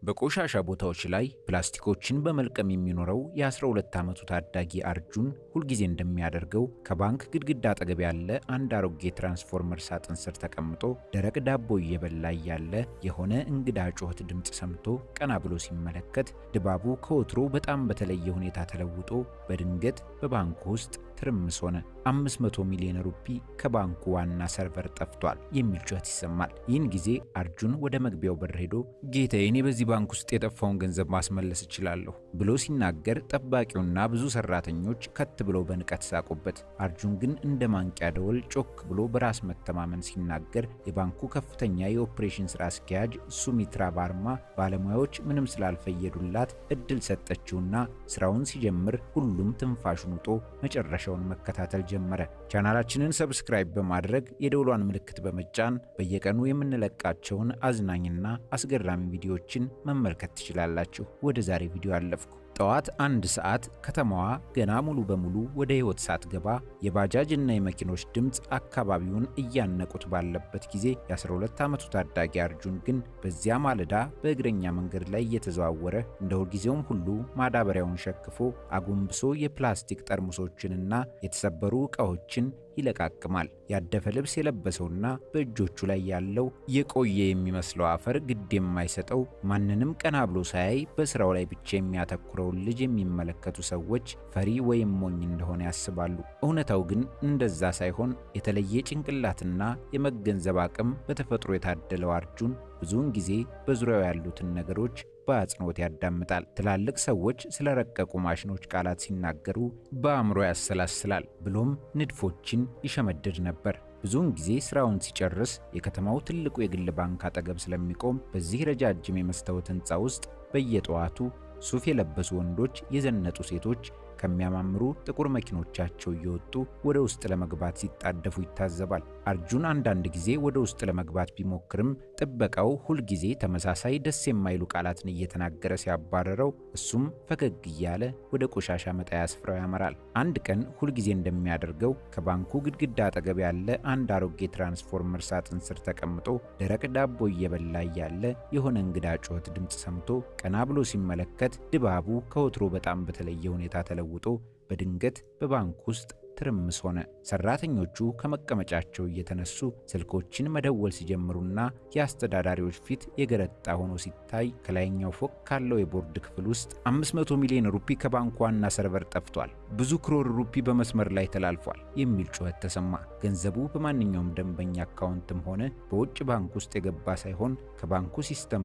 በቆሻሻ ቦታዎች ላይ ፕላስቲኮችን በመልቀም የሚኖረው የ12 ዓመቱ ታዳጊ አርጁን ሁልጊዜ እንደሚያደርገው ከባንክ ግድግዳ አጠገብ ያለ አንድ አሮጌ ትራንስፎርመር ሳጥን ስር ተቀምጦ ደረቅ ዳቦ እየበላ እያለ የሆነ እንግዳ ጩኸት ድምፅ ሰምቶ ቀና ብሎ ሲመለከት ድባቡ ከወትሮ በጣም በተለየ ሁኔታ ተለውጦ በድንገት በባንኩ ውስጥ ትርምስ ሆነ። 500 ሚሊዮን ሩፒ ከባንኩ ዋና server ጠፍቷል የሚል ጩኸት ይሰማል። ይህን ጊዜ አርጁን ወደ መግቢያው በር ሄዶ ጌታዬ፣ እኔ በዚህ ባንክ ውስጥ የጠፋውን ገንዘብ ማስመለስ እችላለሁ ብሎ ሲናገር ጠባቂውና ብዙ ሰራተኞች ከት ብለው በንቀት ሳቁበት። አርጁን ግን እንደ ማንቂያ ደወል ጮክ ብሎ በራስ መተማመን ሲናገር የባንኩ ከፍተኛ የኦፕሬሽን ስራ አስኪያጅ ሱሚትራ ባርማ ባለሙያዎች ምንም ስላልፈየዱላት እድል ሰጠችውና ስራውን ሲጀምር ሁሉም ትንፋሹን ውጦ መጨረሻውን መከታተል ጀመረ። ቻናላችንን subscribe በማድረግ የደውሏን ምልክት በመጫን በየቀኑ የምንለቃቸውን አዝናኝና አስገራሚ ቪዲዮዎችን መመልከት ትችላላችሁ። ወደ ዛሬ ቪዲዮ አለፍኩ። ጠዋት 1 ሰዓት ከተማዋ ገና ሙሉ በሙሉ ወደ ህይወት ሳትገባ የባጃጅ እና የመኪኖች ድምጽ አካባቢውን እያነቁት ባለበት ጊዜ የ12 ዓመቱ ታዳጊ አርጁን ግን በዚያ ማለዳ በእግረኛ መንገድ ላይ እየተዘዋወረ እንደ ሁልጊዜውም ሁሉ ማዳበሪያውን ሸክፎ አጎንብሶ የፕላስቲክ ጠርሙሶችንና የተሰበሩ ዕቃዎችን ይለቃቅማል። ያደፈ ልብስ የለበሰውና በእጆቹ ላይ ያለው የቆየ የሚመስለው አፈር ግድ የማይሰጠው ማንንም ቀና ብሎ ሳያይ በስራው ላይ ብቻ የሚያተኩረውን ልጅ የሚመለከቱ ሰዎች ፈሪ ወይም ሞኝ እንደሆነ ያስባሉ። እውነታው ግን እንደዛ ሳይሆን የተለየ ጭንቅላትና የመገንዘብ አቅም በተፈጥሮ የታደለው አርጁን ብዙውን ጊዜ በዙሪያው ያሉትን ነገሮች በአጽንኦት ያዳምጣል። ትላልቅ ሰዎች ስለረቀቁ ማሽኖች ቃላት ሲናገሩ በአእምሮ ያሰላስላል፣ ብሎም ንድፎችን ይሸመድድ ነበር። ብዙውን ጊዜ ስራውን ሲጨርስ የከተማው ትልቁ የግል ባንክ አጠገብ ስለሚቆም በዚህ ረጃጅም የመስታወት ህንፃ ውስጥ በየጠዋቱ ሱፍ የለበሱ ወንዶች፣ የዘነጡ ሴቶች ከሚያማምሩ ጥቁር መኪኖቻቸው እየወጡ ወደ ውስጥ ለመግባት ሲጣደፉ ይታዘባል። አርጁን አንዳንድ ጊዜ ወደ ውስጥ ለመግባት ቢሞክርም ጥበቃው ሁልጊዜ ተመሳሳይ ደስ የማይሉ ቃላትን እየተናገረ ሲያባረረው እሱም ፈገግ እያለ ወደ ቆሻሻ መጣያ ስፍራው ያመራል። አንድ ቀን ሁልጊዜ እንደሚያደርገው ከባንኩ ግድግዳ አጠገብ ያለ አንድ አሮጌ ትራንስፎርመር ሳጥን ስር ተቀምጦ ደረቅ ዳቦ እየበላ እያለ የሆነ እንግዳ ጩኸት ድምፅ ሰምቶ ቀና ብሎ ሲመለከት ድባቡ ከወትሮ በጣም በተለየ ሁኔታ ተለውጦ በድንገት በባንክ ውስጥ ትርምስ ሆነ። ሰራተኞቹ ከመቀመጫቸው እየተነሱ ስልኮችን መደወል ሲጀምሩና የአስተዳዳሪዎች ፊት የገረጣ ሆኖ ሲታይ ከላይኛው ፎቅ ካለው የቦርድ ክፍል ውስጥ 500 ሚሊዮን ሩፒ ከባንኩ ዋና server ጠፍቷል፣ ብዙ crore ሩፒ በመስመር ላይ ተላልፏል የሚል ጩኸት ተሰማ። ገንዘቡ በማንኛውም ደንበኛ አካውንትም ሆነ በውጭ ባንክ ውስጥ የገባ ሳይሆን ከባንኩ system